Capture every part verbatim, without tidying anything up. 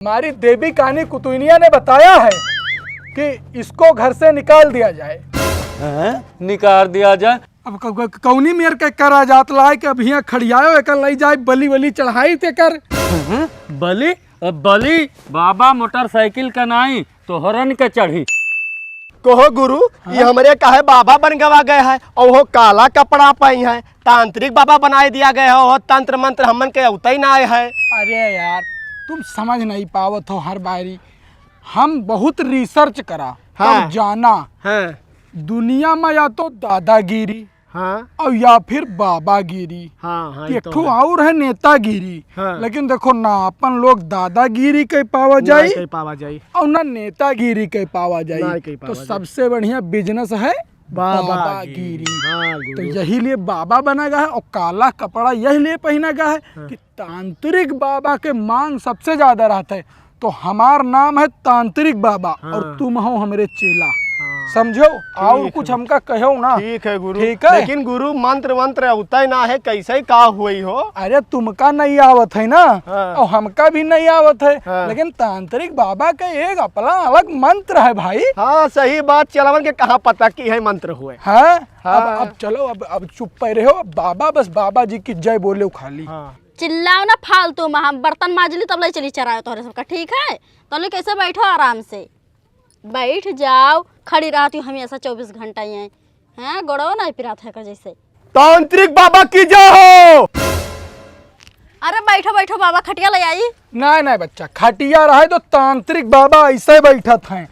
हमारी देवी कानी कुतुनिया ने बताया है कि इसको घर से निकाल दिया जाए। हैं? निकाल दिया जाए? अब क-, क-, कौनी मेर के करा जात लाए के अब हियाँ खड़ियायो, एकर लई जाए बलि वलि चढ़ाई ते कर। हैं? बलि? अब बलि बाबा मोटरसाइकिल का नाई, तोहरन के चढ़ी। कहो गुरु, ये हाँ? हमरे काहे बाबा बन गवा गए हैं और वो काला कपड़ा पहन है, तांत्रिक बाबा बनाए दिया गया है, वो तंत्र मंत्र हमन के उतई ना आए है। अरे यार, तुम समझ नहीं पावत हो हर बारी। हम बहुत रिसर्च करा, हाँ। तब जाना। हाँ। दुनिया में या तो दादागिरी, हाँ। और या फिर बाबागिरी। हाँ, हाँ, कि ये एक तो ठो है। और है नेतागिरी। हाँ। लेकिन देखो ना, अपन लोग दादागिरी के पावा नाहीं जाई कहीं पावा जाई। और ना नेतागिरी के पावा जाई। नाहीं कहीं तो पावा जाई। सबसे बढ़िया बिजनेस है बाबागिरी। बाबागिरी। हाँ, तो गुरु। यही लिए बाबा बना गया है और काला कपड़ा यही लिए पहना गया है हाँ। कि तांत्रिक बाबा के मांग सबसे ज्यादा रहता है। तो हमार नाम है तांत्रिक बाबा हाँ। और तुम हो हमरे चेला। हाँ। समझो? और ठीक कुछ है। हमका कहो ना। ठीक है गुरु। ठीक है? लेकिन गुरु, मंत्र वंत्र उतना ही ना है, कैसे का हुई हो? अरे, तुमका नहीं आवत है ना, हाँ। और हमका भी नहीं आवत है, हाँ। लेकिन तांत्रिक बाबा का एक अपना अलग मंत्र है भाई। हाँ, सही बात, चेलावन के कहाँ पता कि है मंत्र हुए। हाँ? हाँ। अब, अब चलो, अब, अब चुप पे रहो, अब बाबा, बस बाबा जी की जय बोलो खाली। हाँ। चिल्लाओ ना फालतू में, हम बर्तन माज ली तब ले चली चरायो तोहरे सबका, ठीक है? तो ले कैसे बैठो आराम से, बैठ जाओ, खड़ी रहती हूँ हमेशा चौबीस घंटा ही है, हैं? गोड़ो नहीं पिरात है का जैसे। तांत्रिक बाबा की जय हो। अरे बैठो बैठो बाबा, खटिया ले आई। नहीं नहीं बच्चा, खटिया रहे तो तांत्रिक बाबा ऐसे बैठत हैं।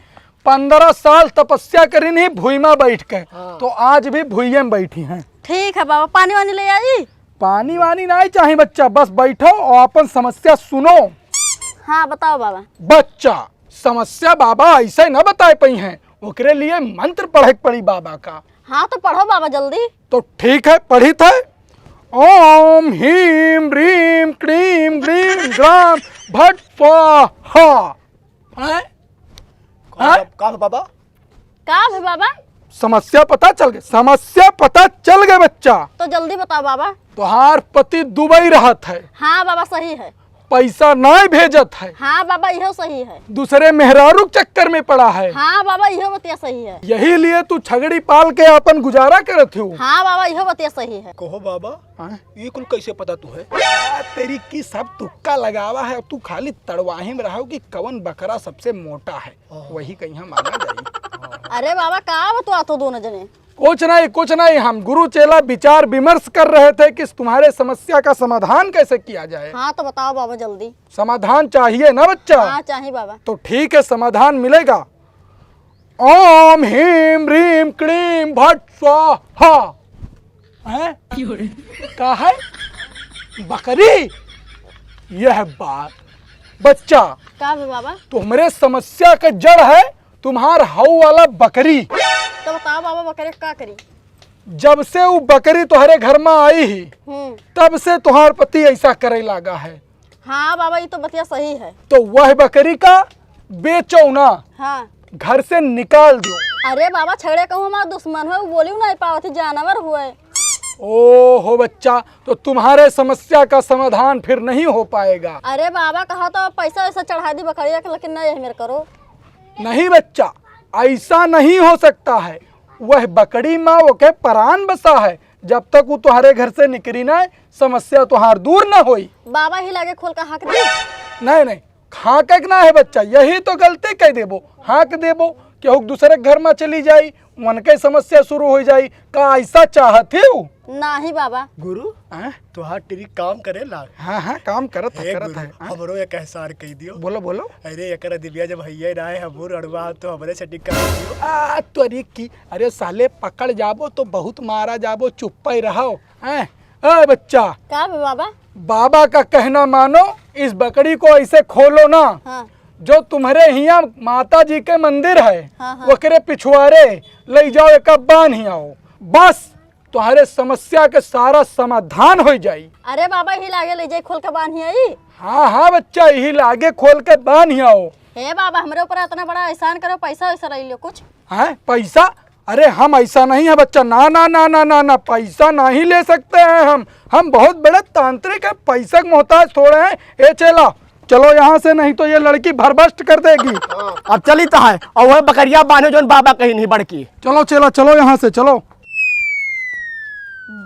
पंद्रह साल तपस्या करी नहीं भुइमा बैठ के, हाँ। तो आज भी भुइये में बैठी हैं। ठीक है बाबा, पानी वानी ले आई? पानी वानी नहीं चाही बच्चा, बस बैठो और अपन समस्या सुनो। हाँ बताओ बाबा। बच्चा, समस्या बाबा ऐसे न बताए पई हैं, ओकरे लिए मंत्र पढ़े के पड़ी बाबा का। हाँ तो पढ़ो बाबा जल्दी। तो ठीक है, पढ़ित है। ओम ह्रीम ह्रीम क्लीम ग्रीम ग्राम भट स्वाहा। हैं? का, हैं? का बाबा? का भे बाबा? समस्या पता चल गए, समस्या पता चल गए बच्चा। तो जल्दी बताओ बाबा। तोहार पति दुबई रहत है। हाँ बाबा सही है। पैसा नाहीं भेजत है। हाँ बाबा इहो सही है। दूसरे मेहरारू के चक्कर में पड़ा है। हाँ बाबा इहो बतिया सही है। यही लिए तू छगड़ी पाल के अपन गुजारा करत हो। हाँ बाबा इहो बतिया सही है। कहो बाबा, हाँ? ये कुल कैसे पता तू है? आ, तेरी की सब तुक्का लगावा है, तू खाली तड़वाही में रहो कि कवन बकरा सबसे मोटा है, हाँ। वही कहीं माना जाई। अरे बाबा का बतुआ तो दोनों जने? कुछ नहीं, कुछ नहीं, हम गुरु चेला विचार विमर्श कर रहे थे कि तुम्हारे समस्या का समाधान कैसे किया जाए। हाँ तो बताओ बाबा जल्दी। समाधान चाहिए ना बच्चा? हाँ चाहिए बाबा। तो ठीक है, समाधान मिलेगा। ओम ह्रीम ह्रीम क्लीम भट स्वाहा। हैं? का है? बकरी? यह बात। बच्चा, का बे बाबा? तुम्हरे समस्या का जड़ है तुम्हार हऊ वाला बकरी। तो बताओ बाबा, बकरी का करी? जब से वो बकरी तुम्हारे घर में आई ही, हम्म। तब से तुम्हार पति ऐसा करे लागा है। हाँ बाबा, ये तो बतिया सही है। तो वह बकरी का बेचो ना, हाँ। घर से निकाल दो। अरे बाबा, छगड़े कहूँ हमारा दुश्मन हुए, वो बोली नहीं पावत ही, जानवर हुए। ओ हो बच्चा, तो तुम्हारे समस्या का समाधान फिर नहीं हो पाएगा। अरे बाबा, कहा तो पैसा वैसा चढ़ा दी बकरिया के, लेकिन नहीं है मेरे करो। नहीं बच्चा, ऐसा नहीं हो सकता है। वह बकरी माँ ओके परान बसा है, जब तक वो तुम्हारे घर से निकली ना, समस्या तुम्हार दूर ना होई। बाबा ही लागे खोल का हाँक दी। नहीं, नहीं, हाँके के ना है बच्चा, यही तो गलती कह देबो, हाँक देबो, केहू दूसरे के घर में चली जाई, उनके समस्या शुरू हो जाई। का ऐसा चाहत ही? नहीं बाबा। गुरु, हाँ? तोहार टिरी काम करे ला। हाँ, हाँ, काम करत है, हे करत गुरु, है, हाँ? हमरो एक एहसान कह दियो। बोलो, बोलो। अरे, एकरा दिव्या जब हैया ना है, हमहू रड़वा तो हमरे सेटिंग कर दियो। आ, तोरी की, अरे साले, पकड़ जाबो तो बहुत मारा जाबो, चुप्पे रहो, हैं? ए बच्चा, का बे बाबा? बाबा का कहना मानो, इस बकरी को ऐसे खोलो ना। हाँ। जो तुम्हारे हियाँ माता जी के मंदिर है, हाँ, हाँ। ओकरे पिछुआरे ले जाओ, एक बांध ही आओ, बस तुम्हारे समस्या के सारा समाधान हो जाई। अरे बाबा, यही लागे ले जाई खोल के बांध ही आई। हाँ, हाँ बच्चा, यही लागे खोल के बांध ही आओ। हे बाबा, हमरे ऊपर इतना बड़ा एहसान करो, पैसा वैसा ले लियो कुछ। हैं, पैसा? अरे हम ऐसा नहीं है बच्चा, ना, ना, ना, पैसा नहीं ले सकते हैं हम। हम बहुत बड़े तांत्रिक हैं, पैसा के मोहताज थोड़े हैं। ए चेला, चलो यहाँ से, नहीं तो ये लड़की भरभस्ट कर देगी। अब चली तो है, और वह बकरिया बान्हे जौन बाबा कहिन ही बड़की। चलो चेला, चलो यहाँ से, चलो।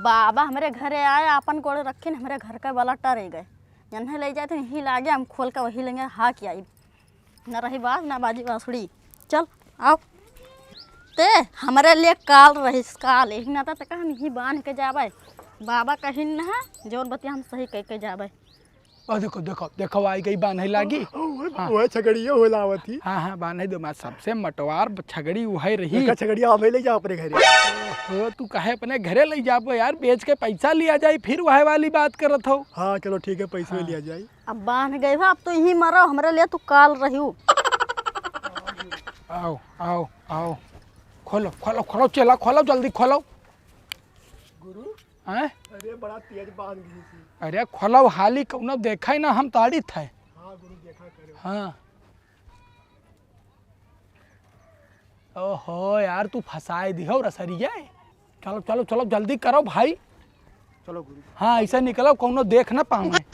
बाबा हमरे घरे आए, आपन गोड़ रखिन, हमरे घर का बला टरे गए। जन्हे ले जाए तो यहीं लागे, हम खोल के वही लेंगे, हाँ क्या आई। न रही बाज, ना बाजी बांसुरी। चल, आओ। ते हमरे लिए काल रहिस, काल। यही नाता ते हम यहीं बांध के जाबे। बाबा कहिन ना, जौन बतिया हम सही कह के जाबे। और देखो, देखो, देखो, आई गई बान्हे लागी। ओए, हाँ। ओए, छगड़िया हो लावत ही। हाँ, हाँ, बान्हे दो, माँ, सबसे मटवार छगड़ी उहै रही। देखा, छगड़िया हमें ले जाओ अपने घरे। ओ, तू काहे अपने घरे ले जाबो यार, बेच के पैसा लिया जाई, फिर वह वाली बात करत हो। हाँ, चलो ठीक है, पैसे हाँ। लिया जाई। अब बान्ह गई हो, अब तो यहीं मरो, हमरे लिए तू काल रहियो। आओ, आओ, आओ। खोलो, खोलो, खोलो, चेला, खोलो, जल्दी खोलो। गुरु, हैं? अरे, बड़ा तेज बांध गई थी। अरे, खोलो हाली, कौनो देखा ही ना, हम ताड़ी थे। हाँ, गुरु, देखा करो। हाँ। ओहो यार, तू फंसाए दिहो रसरिया। चलो, चलो, चलो, जल्दी करो भाई। चलो गुरु। हाँ, ऐसा निकलो, कौनो देख ना पावे।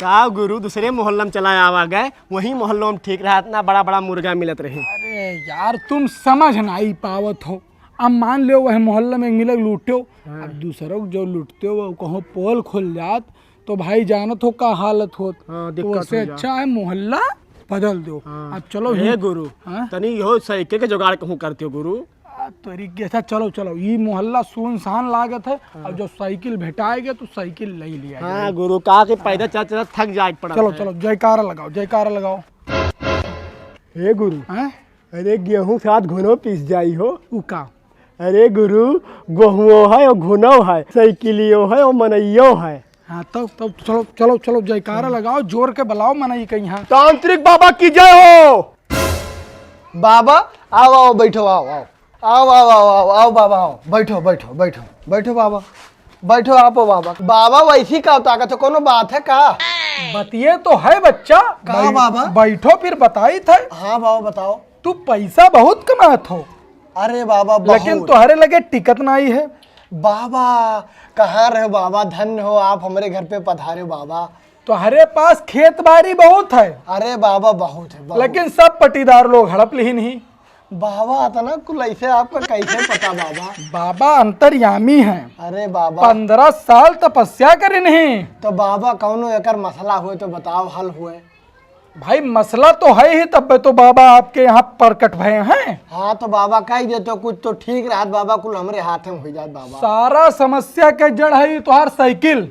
का गुरु, दूसरे मोहल्ला में चला आवा गए, वही मोहल्लों में ठीक रहा, इतना बड़ा बड़ा मुर्गा मिलत रही। अरे यार, तुम समझ नहीं पावत हो। अब मान लो, वह मोहल्ला में एक मिलक लूटो, हाँ। अब दूसरों को जो लूटते हो, वो कहूँ पोल खुल जात, तो भाई जानत हो का हालत होत। हाँ, तो दिक्कत उससे हो जा। अच्छा है मोहल्ला बदल दो। हाँ। अब चलो ए ही। गुरु, हाँ? तनी यो साइकिल के जुगाड़ कहूँ करते हो गुरु। आ, तोरी के, अच्छा, चलो, चलो, ई मोहल्ला सुनसान लागत है। हाँ। अब जो साइकिल भेटाएगा तो साइकिल ले लिया हाँ जाए। गुरु, का के पैदल चल चल थक जाए पड़ा चलो, है। चलो, जयकारा लगाओ, जयकारा लगाओ। हे गुरु, हैं? अरे गेहूं साथ घुनो पीस जाई हो। उ का? अरे गुरु, गोहुओ है और घुनो है, साइकिलियो है और मनइयो है। हाँ, तब, तब चलो, चलो, चलो, जयकारा लगाओ, जोर के बुलाओ मनई के यहाँ। तांत्रिक बाबा की जय हो। बाबा, आओ, आओ, बैठो, आओ, आओ। आओ, आओ, आओ, आओ, आओ, बाबा, आओ। बैठो, बैठो, बैठो, बैठो, बाबा। बैठो, आपो, बाबा। बाबा, वैसी का ताकत हो, कोनो बात है का? बतिये तो है, बच्चा। का, बै-, बाबा? बैठो, फिर बताई थे। हाँ, बाबा, बताओ। तू पैसा बहुत कमात हो। अरे बाबा, लेकिन बहुत। तोहरे लगे टिकत नाई है। बाबा, कहाँ रहे बाबा, धन्य हो आप, हमरे घर पे पधारे बाबा। तोहरे पास खेत बारी बहुत है। अरे बाबा, बहुत है, बहुत। लेकिन सब पटीदार लोग हड़प लिहिन ही। बाबा, अतना कुल ऐसे आपका कैसे पता बाबा? बाबा अंतर्यामी हैं। अरे बाबा। पन्द्रह साल तपस्या करिन ही। तो बाबा, कौनो एकर मसला हुए तो बताओ, हल हुए। भाई, मसला तो है ही, तब तो बाबा आपके यहाँ प्रकट भए हैं। हाँ, तो बाबा कह दे तो कुछ तो ठीक रहत बाबा, कुल हमरे हाथ में हो जात बाबा। सारा समस्या के जड़ है ये तोहार साइकिल।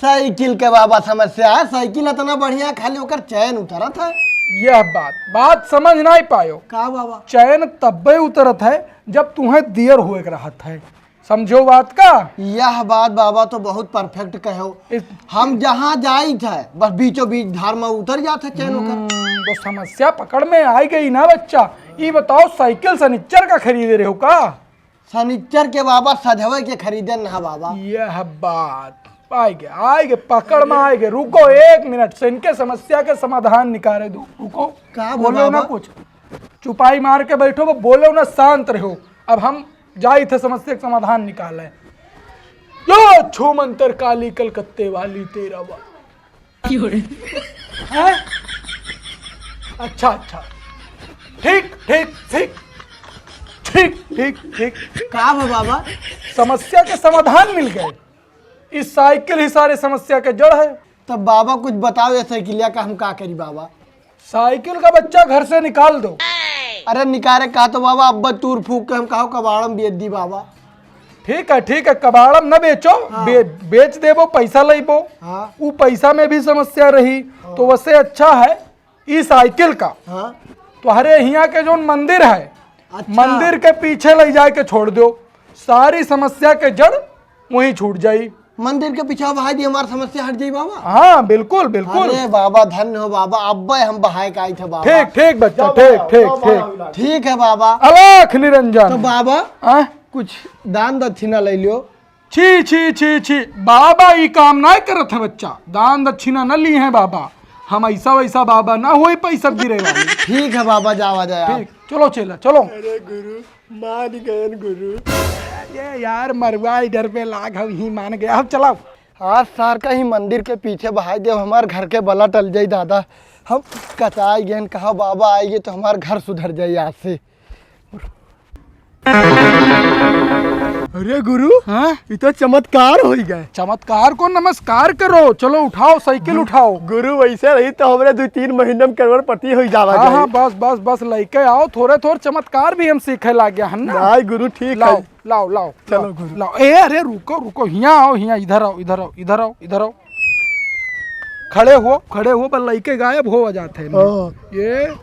साइकिल के बाबा समस्या है, साइकिल इतना बढ़िया, खाली ओकर चैन उतरत है। यह बात, बात समझ नहीं पायो। का बाबा? चैन तब्बे उतरत है जब तुम्हें दियर हुए के रहत है। समझो बात का? यह बात बाबा तो बहुत perfect कहो। इस हम जहाँ जाइत है, बस बीचों बीच धार में उतर जात है चैन ओकर। हम्म, तो समस्या पकड़ में आ गई ना बच्चा। ये बताओ, साइकिल सनिच्चर का खरीदे रहे हो का? सनिच्चर के बाबा सजवे के खरीदे ना बाबा। यह बात आएगे, आएगे, पकड़ में आएगे। रुको एक मिनट, से इनके समस्या के समाधान निकाले दो। रुको, का बोलो ना बाबा? कुछ, चुपाई मार के बैठो, वो बोलो ना, शांत रहो। अब हम जाई थे समस्या के समाधान निकाले। यो छो मंत्र काली कलकत्ते वाली तेरा वा। हैं? अच्छा, अच्छा। ठीक, ठीक, ठीक। ठीक, ठीक, ठीक। का बा बाबा? समस्या के समाधान मिल गए। इस साइकिल ही सारे समस्या के जड़ है। तब बाबा कुछ बताओ, ये साइकिलिया का हम का करी बाबा? साइकिल का बच्चा घर से निकाल दो। अरे निकाले का तो बाबा, अब्बा तूर फूक के हम कहो कबाड़म बेच दी बाबा। ठीक है, ठीक है, कबाड़म न बेचो, हाँ। बे-, बेच देबो, पैसा लेबो। हाँ। उ पैसा में भी समस्या रही, हाँ। तो वैसे अच्छा है ई साइकिल का। हाँ। तोहरे हियाँ के जौन मंदिर है, अच्छा। मंदिर के पीछे ले जाए के छोड़ दो, सारी समस्या के जड़ वहीं छूट जाई। मंदिर के पीछे बहाई दी, हमार समस्या हट जाई बाबा। हाँ, बिल्कुल, बिल्कुल। अरे बाबा, धन्य हो बाबा, अब्बे हम बहाए के आई थे बाबा। ठीक, ठीक बच्चा, जाओ ठीक, बाबा, ठीक, जाओ ठीक। बाबा। ठीक है बाबा। अलख निरंजन। तो बाबा, हाँ? कुछ दान दक्षिणा ले लियो। छी, छी, छी, छी, बाबा ई काम ना करत है बच्चा, दान दक्षिणा न ली है बाबा, हम ऐसा वैसा बाबा ना होई पैसा गिरे वाली। ठीक है बाबा, जावा जाए आप। ठीक, चलो चेला, चलो। अरे गुरु, मान गयन गुरु। ये यार, मरुआ इधर पे लाग, हम ही मान गया। अब चलाओ, आज सार का ही मंदिर के पीछे बहाई देव, हमार घर के बला टल जाई दादा। हम कचाई गए, कहा बाबा आइए तो हमार घर सुधर जाई आज से। अरे गुरु, हाँ? ये तो चमत्कार हो गए। चमत्कार को नमस्कार करो, चलो उठाओ, साइकिल उठाओ। गुरु, वैसे रही तो हमरे दो तीन महीने में करोड़पति हो जावा हाँ, जाए। हाँ, बस, बस, बस, लेके आओ, थोड़े, थोड़े चमत्कार भी हम सीखे लाग गया है ना। नहीं गुरु, ठीक लाओ, है। लाओ, लाओ, चलो लाओ, गुरु। लाओ। ए, अरे रुको, रुको, हियाँ आओ, हियाँ, इधर आओ, इधर आओ, इधर आओ, इधर आओ। खड़े हो, खड़े हो, पर लइके गायब हो जाते हैं। हाँ। ये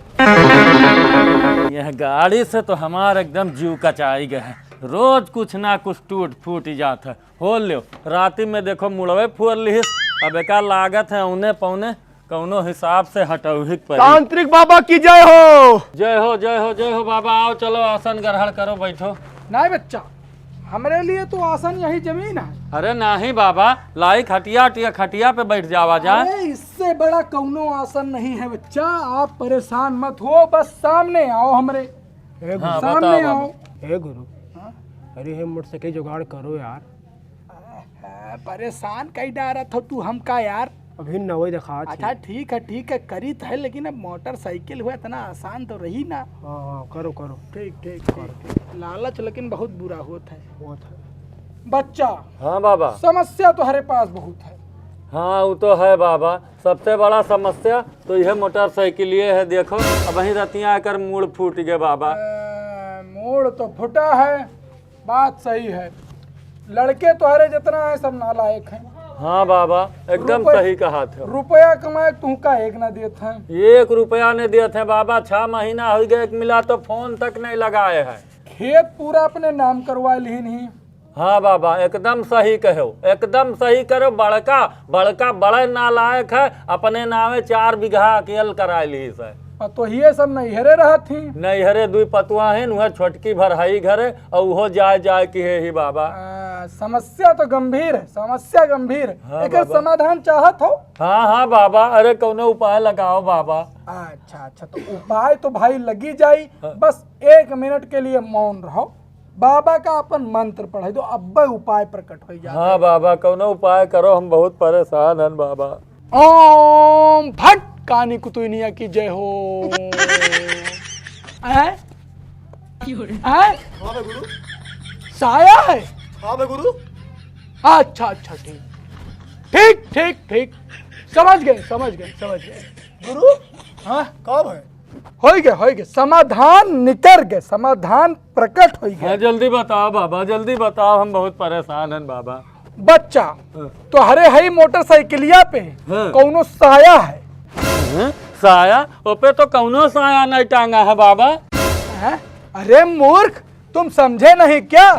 यह गाड़ी से तो हमार एकदम जीव कचाई गए है। रोज कुछ ना कुछ टूट फूट ही जात है। हो ल्यो, राती में देखो मुड़वे फोर लिहिस। अब एका लागत है औने पौने कौनो हिसाब से हटौही के पड़ी। तांत्रिक बाबा की जय हो। जय हो, जय हो, जय हो बाबा। आओ, चलो आसन ग्रहण करो, बैठो। नहीं बच्चा, हमरे लिए तो आसन यही जमीन है। अरे नहीं बाबा, लाई खटिया, टिया, खटिया पे बैठ जावा जा। अरे, इससे बड़ा कौनो आसन नहीं है बच्चा, आप परेशान मत हो, बस सामने आओ हमरे। ए गुरु, हाँ, सामने बताओ आओ। बाबा। ए गुरु, हाँ? अरे हे मोटरसाइकिल जुगाड़ करो यार। अरे, परेशान कई डारत हो तू हमका यार। अभी नवई दिखा अच्छा, ठीक है, ठीक है, करीत है, लेकिन अब मोटरसाइकिल हुआ, इतना आसान तो रही ना। हाँ, हाँ, करो, करो। ठीक, ठीक, ठीक, ठीक। लालच लेकिन बहुत बुरा होत है। होत है। बच्चा, हाँ बाबा। समस्या तोहरे पास बहुत है। हाँ, वो तो है बाबा। सबसे बड़ा समस्या तो यह मोटरसाइकिल ये है, देखो, अबहीं रतिया एकर मूड़ फूट गए बाबा। अ, मूड़ तो फुटा है, बात सही है। लड़के तोहरे जितना है, सब नालायक हैं। हाँ बाबा, एकदम रुपया, सही कहा थे। रुपया कमाए तुमका एक ना देत हैं। एक रुपया नहीं देत हैं बाबा, छह महीना हो गए, एक मिला तो फोन तक नहीं लगाए हैं। खेत पूरा अपने नाम करवा लिहिन ही। हाँ बाबा, एकदम सही कहो, एकदम सही करो। बड़का, बड़का बड़े नालायक है, अपने नावे चार बीघा अकेल कराए लिहिस है। पतोहिए सब नैहरे रहत ही। नैहरे दुई पतुआ हैं, उहे छोटकी भर हई घरे, और उहो जाए जाए की है ही बाबा। आ, समस्या तो गंभीर है, समस्या गंभीर। हाँ एकर बाबा। समाधान चाहत हो? हाँ, हाँ बाबा, अरे कौनो उपाय लगाओ बाबा। अच्छा, अच्छा, तो उपाय तो भाई लगी जाई, हाँ। बस एक मिनट के लिए मौन रहो, बाबा का अपन मंत्र पढ़े दो, अब्बे उपाय प्रकट हो जाता हाँ है। बाबा, कौनो उपाय करो, हम बहुत परेशान हन बाबा। ओम भट कानी कुतुनिया की जय हो। हैं? हैं? हाँ बे गुरु। साया है? हाँ बे गुरु। अच्छा, अच्छा, ठीक। ठीक, ठीक, ठीक। समझ गए, समझ गए, समझ गए। गुरु? हाँ? कब है? होई गए, होई गए। समाधान निकर गए, समाधान प्रकट होई गए। हाँ, जल्दी बताओ बाबा, जल्दी बताओ, हम बहुत परेशान हन बाबा। बच्चा, हाँ। तोहरे हई मोटरसाइकिलिया पे हाँ। कौनो साया है? हैं? साया? ओपे तो कौनो साया नहीं टांगा है बाबा। हैं? अरे मूर्ख, तुम समझे नहीं क्या?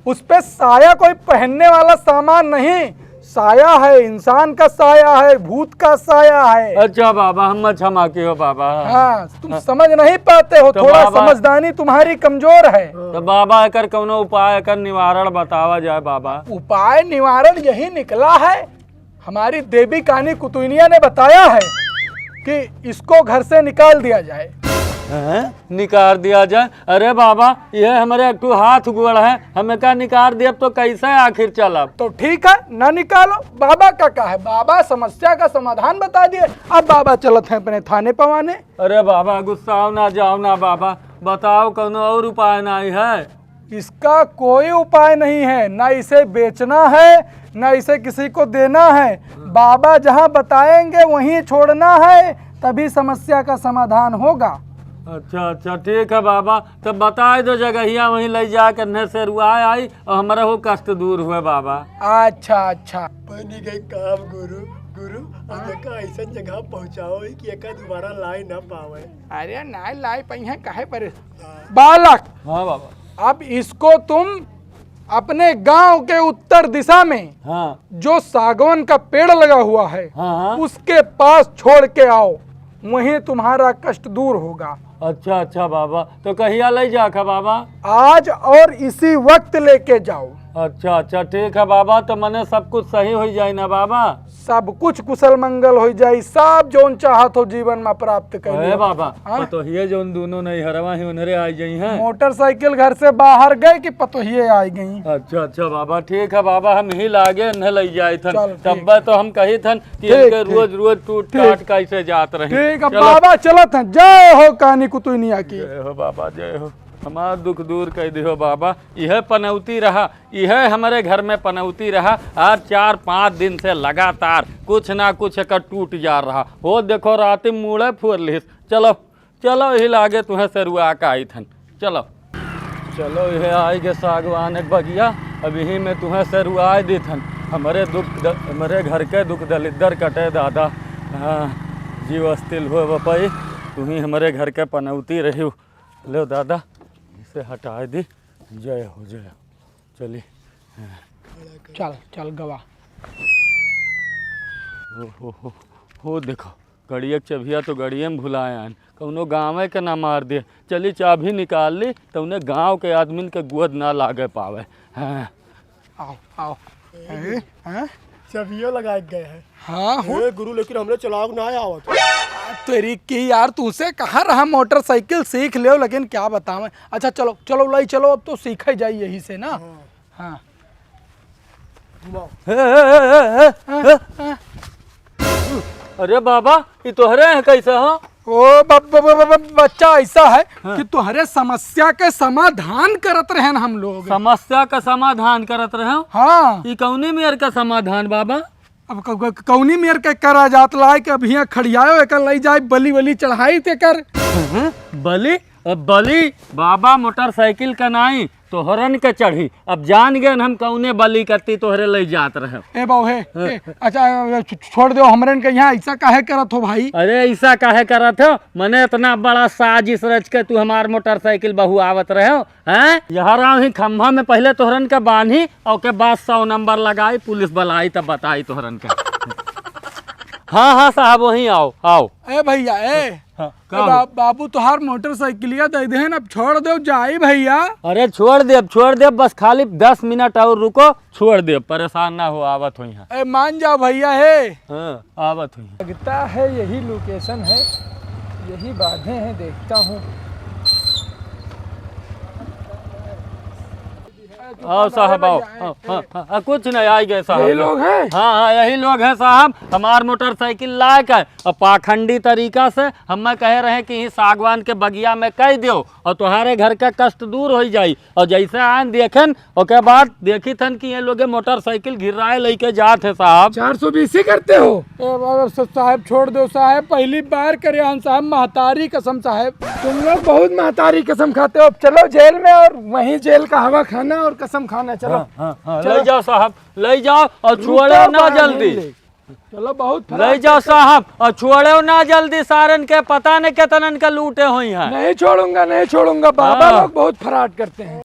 उस पे साया कोई पहनने वाला सामान नहीं, साया है, इंसान का साया है, भूत का साया है। अच्छा बाबा, हम क्षमा कियो बाबा। हाँ, तुम हाँ। समझ नहीं पाते हो, तो थोड़ा बाबा समझदारी तुम्हारी कमजोर है। तो बाबा, एकर कौनो उपाय, एकर निवारण बतावा जाए बाबा। उपाय निवारण यही निकला है, हमारी देवी कानी कुतुनिया ने बताया है कि इसको घर से निकाल दिया जाए। हैं? निकाल दिया जाए? अरे बाबा, यह हमारे एक ठो हाथ गोड़ है, हम एका निकाल देब तो कैसे आखिर चलब? तो ठीक है, ना निकालो, बाबा का का है, बाबा समस्या का समाधान बता दिए। अब बाबा चलत हैं अपने थाने पवाने। अरे बाबा, गुस्साओ ना, जाओ ना बाबा, बताओ कौनो और उपाय नहीं है? इसका कोई उपाय नहीं है, ना इसे बेचना है, ना इसे किसी को देना है। बाबा जहाँ बताएंगे वहीं छोड़ना है, तभी समस्या का समाधान होगा। अच्छा, अच्छा, ठीक है बाबा, तो बताए दो जगहिया, वहीं ले जाके अन्हे से रुआए आई और हमारा वो कष्ट दूर हुए बाबा। अच्छा, अच्छा। बनी गई काम गुरु। गुरु, अब एका ऐसन जगह पहुँचाओ कि एका दोबारा लाई ना पावे। अरे नाय लाई पइहें, काहे पर? हाँ। बालक, हाँ बाबा। अब इसको तुम अपने गांव के उत्तर दिशा में हाँ। जो सागवन का पेड़ लगा हुआ है, हाँ, हाँ। उसके पास छोड़ के आओ, वहीं तुम्हारा कष्ट दूर होगा। अच्छा, अच्छा बाबा, तो कहिया ले जाखा बाबा? आज और इसी वक्त लेके जाओ। अच्छा, अच्छा, ठीक है बाबा, तो मने सब कुछ सही होइ जाई ना बाबा? सब कुछ कुशल मंगल होइ जाई, सब जौन चाहत हो जीवन में प्राप्त कर अरे लियो। बाबा, हाँ? पतोहिए जौन दोनों नैहरवा ही उन्हरे आ जाई हैं। मोटरसाइकिल घर से बाहर गए कि पतोहिए आ गई। अच्छा, अच्छा बाबा, ठीक है बाबा, हम ही लागे उन्हें लई जाई थन। चल, ठीक तब्बे है। तो हम कही थन कि ठीक, इनके ठीक। रोज, रोज टूट ठीक। टाट कैसे जात रही। ठीक है चलो। बाबा, चलत हैं। जय हो कानी कुतुनिया की। जय हो बाबा, जय हो। हमार दुख दूर कर दिहो बाबा। यह पनौती रहा, यह हमरे घर में पनौती रहा। आज चार पाँच दिन से लगातार कुछ ना कुछ एकर टूट जा रहा। हो देखो, राती मूड़े फोर लिहिस। चलो, चलो, यही लागे तुहें सेरुआ के आई थन। चलो, चलो, यह आई गे सागवान एक बगिया। अब यही में तुहें सेरुआ दी थन। हमरे दुख द-, हमरे घर के दुख दलिद्दर कटे दादा। हाँ, जीव अस्थिल हो बपई, तुही हमरे घर के पनौती रही। लो दादा, इसे हटाए दी। जय हो, जय हो। चली। चल, चल गवा। हो, हो, हो, हो, देखो, गड़िया के चबिया तो गड़िया में भुलाए आन। कौनो गाँवे के ना मार दे। चली, चाबी निकाल ली, तो उन्हें गाँव के आदमीन के गोद ना लागे पावे। हाँ। आओ, आओ। ए, हैं? हैं? चबियो लगा के गए हैं। हाँ, हो। ए गुरु, लेकिन हमरे चलाव ना आवत। तेरी की यार, तुसे कहा रहा मोटरसाइकिल सीख लेव, लेकिन क्या बतावें। अच्छा, चलो, चलो, लाई चलो, अब तो सीखे जाई यही से ना। हाँ। हाँ। घुमाओ। हे, हे, हे, हे, हे, हाँ, हे। हाँ। अरे बाबा, ये तोहरे हैं कैसे हो? ओ ब-, ब-, ब-, ब-, ब-, बच्चा ऐसा है हाँ। कि तोहरे समस्या के समाधान करत रहन हम लोग। समस्या का समाधान करत रहे हो? हाँ। ई कौनी मेर का समाधान बाबा? अब क-, क-, कौनी मेर के करा जात लाए के अब हियाँ खड़ियायो एकर लई जाए बलि वलि चढ़ाई ते कर। हैं? बलि? अब बलि बाबा मोटरसाइकिल का नाई, तोहरन के चढ़ी। अब जान गए हम कौने बलि करती तोहरे लई जात रहे। ए बाऊ हे, हाँ। ए, अच्छा, ए, छ-, छोड़ दो हमरन के यहाँ, ऐसा काहे करत हो भाई? अरे ऐसा काहे करत हो? मने इतना बड़ा साजिश रच के तू हमार मोटरसाइकिल बहुआवत रहे हो, हैं? यहाँ रहा ही खम्भा में पहले तोहरन के बांधी, और के बाद सौ नंबर लगाई, पुलिस बुलाई तब बताई तोहरन के। हाँ, हाँ साहब, वहीं आओ, आओ। ए भैया, ए, हाँ, ए का बा-, हो? बाबू तोहार मोटरसाइकिलिया दे देहन, अब छोड़ दो, जाई भैया। अरे छोड़ दे, अब छोड़ दे, बस खाली दस मिनट और रुको, छोड़ दे, परेशान ना हो, आवत होई हैं। ए, मान जाओ भैया, हे। हाँ, आवत होई हैं। लगता है यही लोकेशन है, यही बांधे हैं, देखता हूँ। आओ साहब, आओ। हाँ, हाँ, हाँ, हाँ, कुछ नहीं, आ गए साहब। यही लोग हैं? हाँ, हाँ, यही लोग हैं साहब। हमार मोटरसाइकिल लायक है और पाखंडी तरीका से हमें कहे रहे कि ई सागवान के बगिया में कह दियो और तुम्हारे घर का कष्ट दूर हो जाई। और जैसे आन देखेन, ओके बाद देखी थन कि ये लोग मोटरसाइकिल घिराए लेके जात है साहब। चार सौ बीस ही करते हो? ए, बाबा, स-, साहब, छोड़ दो साहब, पहली बार करे हन साहब, महतारी कसम साहब। तुम लोग बहुत महतारी कसम खाते हो। अब चलो जेल में और वहीं जेल का हवा खाना और कसम खाना। चलो। हाँ, हाँ, हाँ, चलो। ले जाओ साहब, ले जाओ और रुको, छुआड़े ना बाहर जल्दी। नहीं ले। चलो, बहुत फरार ले जाओ करते हो। साहब और छुआड़े ना जल्दी, सारन के पता नहीं कितनन का लूटे हुई हैं। नहीं छोड़ूंगा, नहीं छोड़ूंगा, बाबा हाँ। लोग बहुत फरार करते हैं।